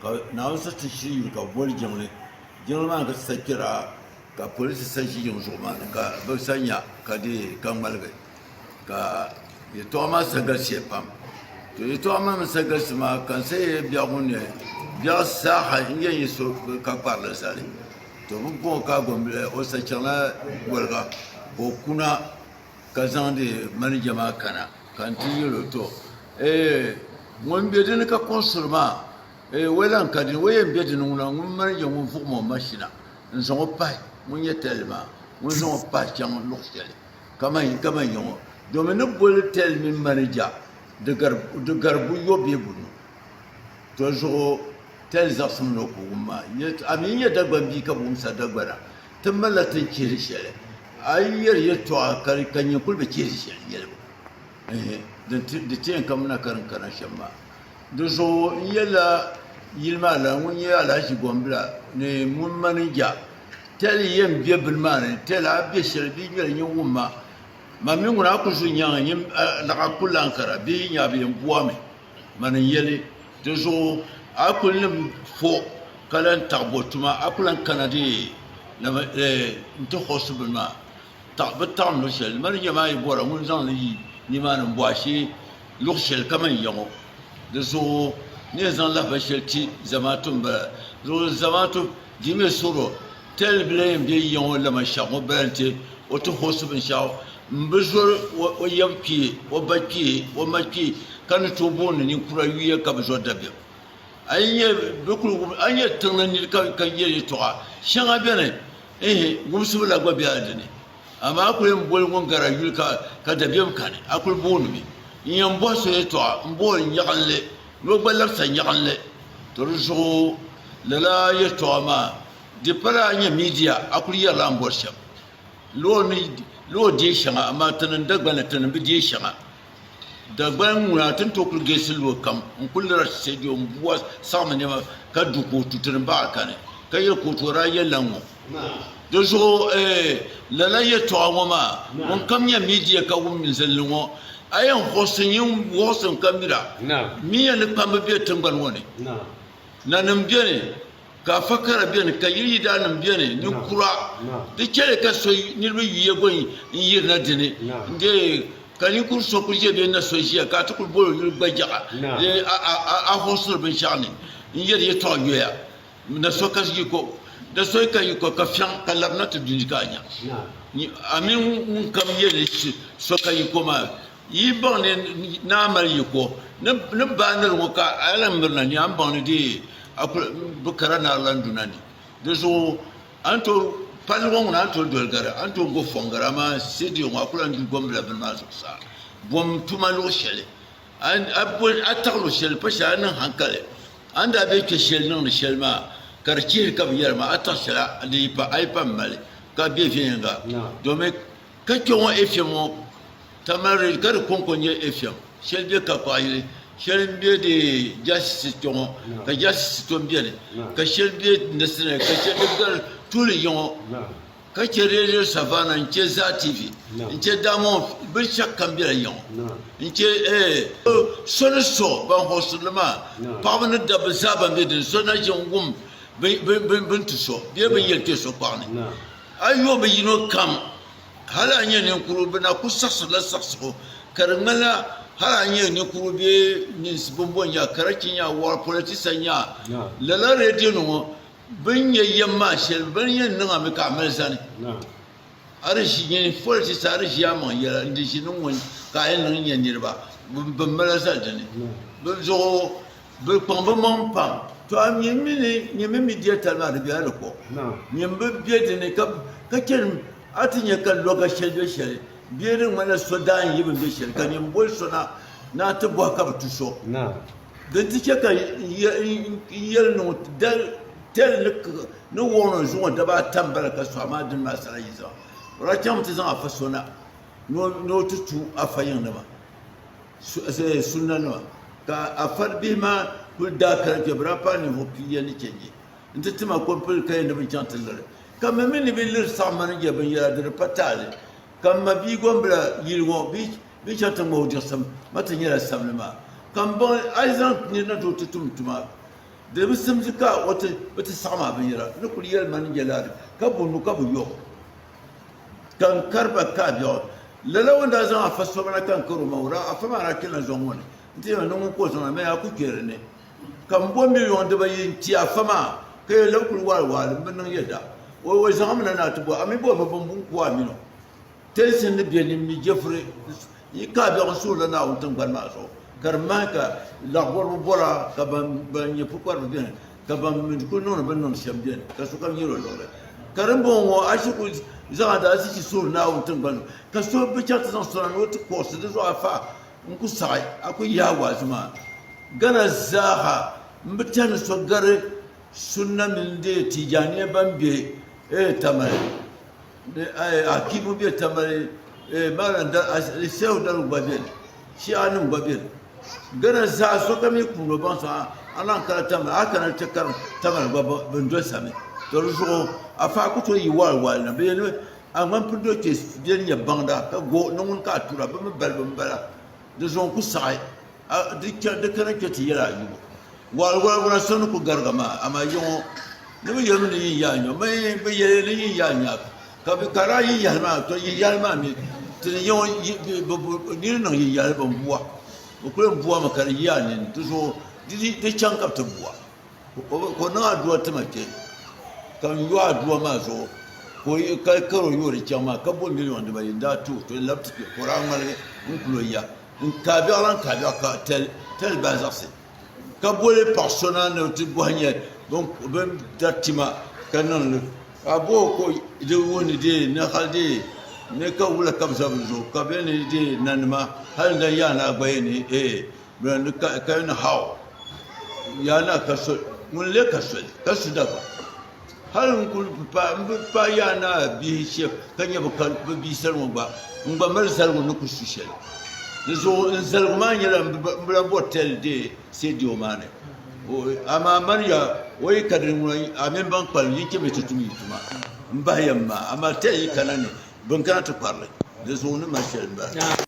Ka Naawuni sa ti shiri yuli ka bɛ boli jiŋli. Jiŋli maa ni ka ti sa kpɛra ka polinsi sa ʒi yiŋ zuɣu maa ni ka bɛ sa nya ka deei ka ŋmaligi ka yɛtɔɣa maa sa galisiya pam. To yɛtɔɣa maa mi sa galisi maa ka n sa yɛli biɛɣu ŋɔ ni biɛɣu zaaha n yɛn yi so ka kparili zali. To bɛ bɔŋɔ ka Gombila o sa chaŋla Goliga ka o kuna ka zaŋdi manija maa kana ka n ti yɛl o to ee ŋun be dini ka kɔŋsiri maa ee o lan ka dini o yɛn be dini ŋuna ŋun manija ŋun vuɣim o mashina n zaŋ o pahi ŋun nyɛ tɛli maa ŋun zaŋ o pahi chaŋ luɣ shɛli kaman kaman ya ŋɔ domi ni boli tɛli mini manija di gari di gari buyɔ bee bunu to zuɣu tɛli zaɣisim ni o ku wum maa a mi nyɛ Dagban bia ka bi wumsa Dagbana Ti malila ti ni chihiri shɛli, a yi yɛli yɛtɔɣa ka ka nyin kuli bi chihiri shɛli yɛlibu, ɛɛh, di ti yɛn kamina ka din kana shɛm maa. Di zuɣu n yɛlila yili maa lana ŋun nyɛ Alhaji Gombila ni ŋun manija tɛli yɛn be bini maa ni, tɛli a be shɛli bee ŋmɛli nyin wumma, man mi ŋuna a ku zo nyaŋa nyin laɣa ku lan kara bee yi nya a bi yɛn bu a mi. Mani n-yɛli, Di zuɣu a kul ni fo ka lan taɣi bo tuma, a ku lan kana di nti hɔsi bini maa. Bɛ taɣim luɣ shɛli. Mani n-nyɛ maa yi bɔra ŋun zaŋ li yi nimaani m-bɔ a shee luɣ shɛli kaman ya ŋɔ. Di zuɣu n ni yɛn zaŋ lahibal shɛli ti zamaatu m-bala. Di zuɣu zamaatu dimi suhiro tɛli bi lan yɛn be ya ŋɔ Lamashɛɣu ŋɔ bala nti o ti hɔsi binshɛɣu m-bi zɔri o yab kpee, o ba kpee, o ma kpee, ka ni tooi booni ninkura yuya ka bi zɔri dabiɛm. A yi nya bɛ kul wum, a yi nya tiŋ ni nir ka yɛli yɛtɔɣa shɛŋa beni, ihi, wumsibu la gba bela di ni. Amaa a kul yɛn boli ŋun gar a yuli ka dabiɛm kani, a kul boonimi. N yɛn bɔhi so yɛtɔɣa, m bɔh o nyaɣinli ni o gba labisa nyaɣinli. To di zuɣu lala yɛtɔɣa maa di pala a nya miidiya, a kul yɛrila a ni bɔri shɛm. Loo deei shɛŋa, amaa ti niŋ Dagbani ti ni bi deei shɛŋa. Dagbani ŋuna ti ni tooi kuli geesi luɣi kam n kuli lira sɛdio n bua saɣimi nɛma ka du kootu ti ni baɣa kani ka yɛli kootu o daa yɛlila ŋ-ŋɔ. Di zuɣu lala yɛltɔɣa ŋɔ maa ŋun kam nya miidiya ka wum zinli ŋɔ a yɛn huɣisi nyin wuɣisim ka mira miya ni kpamba be tiŋgbani ŋɔ ni nanim beni Ka afa kara beni, ka yili yidaannim beni ni kura. Di chɛli ka so niriba yuya gba n-yirina di ni n-deei ka ninkur so kul ʒiya bee na so ʒiya ka a ti kul bol o yuli gbajaɣa a hɔsiri binshɛɣu ni n-yɛri yɛtɔɣ yoya. Na so ka yiko, na so ka yiko ka fiɛŋ ka labina ti du ka a nya. A mini ŋunkam yɛli so ka yiko maa Yi baŋ ni naa mali yiko ni baai niri ŋɔ ka a lan mirina ni a ni baŋ ni dee a kul bi kara naa lan duna ni. Di zuɣu a ni tooi palli ŋɔ ŋuna a ni tooi doli gari, a ni tooi go fɔŋ gari amaa sɛdio ŋɔ a ku lan du gombila bini maa zuɣusaa. Bom tuma luɣ shɛli a taɣi luɣ shɛli pa shɛli a niŋ haŋkali a ni daa be kpe shɛli niŋdi shɛli maa ka di chihiri ka bɛ yɛri maa a taɣi shɛli di yi pa a yi pa m-mali ka be viɛnyɛliŋga domi Ka kpe ŋɔ FM ŋɔ Tamale ka di kɔŋko nyɛ FM shɛli be Kakpaɣayili shɛli m-be di Jasisi kpe ŋɔ ka Jasisi tom beni ka shɛli be Nasinai ka shɛli di gari tuuli yi ŋɔ ka che Radio Savannah n-che Zaa TV n-che Diamond binshɛɣu kam bela ya ŋɔ n-che so ni so ban hosiri li maa paɣaba ni dabba zaa ban be dini so na ʒi n-wum bɛ ni ti so bee bɛ ni yɛli kpe so kpaɣu ni. A yo bɛ yino kam, hal a nyɛ ninkurigu, bɛ na ku saɣisirila saɣisigu, ka di ŋmanila hal a nyɛ ninkurigu bee nins bɔmbɔ n-nyɛ a, karachi n-nyɛ a, wɔɣiri politisa n-nyɛ a. Lala redio ŋɔ, bɛ ni nyɛ yɛm maa shɛli, bɛ ni yɛn niŋ a mi ka a mali zani. A di ʒi nyini politisa, a di ʒi amaŋ yɛla n-di ʒi ni ŋun ka a yɛn niŋ n-nyɛ niriba, bɛ mali a zali di ni. Bɛ zuɣu Bɛ kpaŋ bɛ maŋ pam. To a nyin mi ni nyin mi midia tali maa di bela di ko. Nyin bi be di ni ka chani a ti nya ka lɔga shɛli be shɛli bee di ŋmanila so daa n-yi bi be shɛli ka nyin boli so na ni a ti bɔhi ka bi tu so. Din ti chɛ ka n yɛli ni ŋun tali ni wuɣi ni o zuŋɔ daba ata m-bala ka so amaa dini maa sala yi zaŋ o daa chaŋmi ti zaŋ afa so na ni o ti tu afa yiŋnima. Sunnanima ka Afar bihi maa kuli daa kana kpe bɛ daa paai ninvuɣ pia ni chɛnji nti ti ma kom pili ka yɛn ni bɛ chaŋ ti liri ka m mi ni bɛ liri saɣim ni je binyɛra di di pa taali ka m ma bia gombila yili ŋɔ bɛ chaŋ ti ŋma o diɣisim ma ti nyɛla samli maa ka m baŋ a yi zaŋ nir na ti o ti tum tuma. Di bi simdi ka o ti bɛ ti saɣim a binyɛra ni kuli yɛli ma ni nyɛ laadi ka bo nu ka bi yo ka n kari ba ka biɛɣu. Lala o ni daa zaŋ afa so na ka n kari o ma o daa afa maa daa kpɛrila zɔŋ ŋɔ ni nti yɛli ma ni ŋun ka o zaŋ na mɛ a ku kpe di ni ka m bo miliɔn dibayi n-ti afa maa ka yɛli la kuli waali waali m bi niŋ yɛda o zaŋmi na ni a ti bo a mi bo bi bini ku a mini o. Tɛnsi ni be ni mi jɛfiri yi ka biɛɣu suhurila Naawuni tiŋgbani maa zuɣu, ka di mahi ka laɣibɔriba bɔra, ka ban nyɛ pukpariba beni, ka ban mi kuli niŋdi bɛ ni niŋdi shɛm beni, ka sokam nyɛri o liɣiri. Ka din bɔŋɔ ŋɔ, a shiri kuli zaŋ a daalahichi suhuri Naawuni tiŋgbani zuɣu, ka so bi chaŋ ti zaŋ sona ni o ti kuɣisi di zuɣu a fa n-ku saɣi a ku yaai waazu maa. Gana zaaha m bi tɛhi ni so gari Sunna mini dee Tijaniya ban be Tamale. Akibu bɛ tamali malam shehu dalu gba bɛni shia nim gba bɛni Ghana zaa sokam yi puuni o baŋ sɔŋ a lan kana tamali a kana ti karim tamali gba bin doli sami to di zuɣu afa ku tooi yi waali waali na bee ni a ŋmani pun do kpɛ bɛ ni nyɛ baŋda ka go ni ŋuni ka a tura bi mi balibu n bala di zuɣu n ku saɣi Di kana kpɛ ti yɛla ayubu waɣali waɣali so ni ku gariga maa amaa yiŋɔ ni bi yɛlimi ni yin yaa nyɔ mii bi yɛli ni yin yaa nya ka bi ka daa yin yahali maa to yin yahali maa mi ti ni yiŋɔ niri niŋ yin yahali bin bua bi kuli bua mi ka di yaa nini di zuɣu di chaŋ ka bi ti bua Ka o niŋ aduwa ti ma kpe, ka n yo aduwa maa zuɣu ka kari o yoori chaŋ maa ka bo miliɔn dibayi n-daa ti o to n-labi ti kpe ka o daa ŋmaligi n-kuli o ya n-kaai biɛɣu lan kaai biɛɣu ka tɛli bahi zaɣisi ka boli paɣ so na ni o ti bɔhi nya bɛ ni dari ti ma ka niŋ li ka a bɔh o ka di wuhi ni dee ni hal dee ni ka wula ka bɛ zabiri zuɣu ka bɛ ni dee nanima hal n-dan yaa naa gba yɛn ni eei Ka ni how yaa na ka so ŋun lee ka soli ka su dagbaŋ hali n kuli n bi paai yaa naa bihi shɛba ka nyɛ bi bia sani ŋɔ gba n gba mali zaligu ni ku su shɛli di zuɣu n zaligu maa nyɛla n bi lahi bɔri tɛli deei sɛdio maa ni amaa mani ya o yi ka dini ŋuna a mini ban kpalim yi chɛ mi ti tum yi tuma n bahi ya m maa amaa tɛli yi kana ni bin kana ti kparili di zuɣu ni mali shɛli n bala.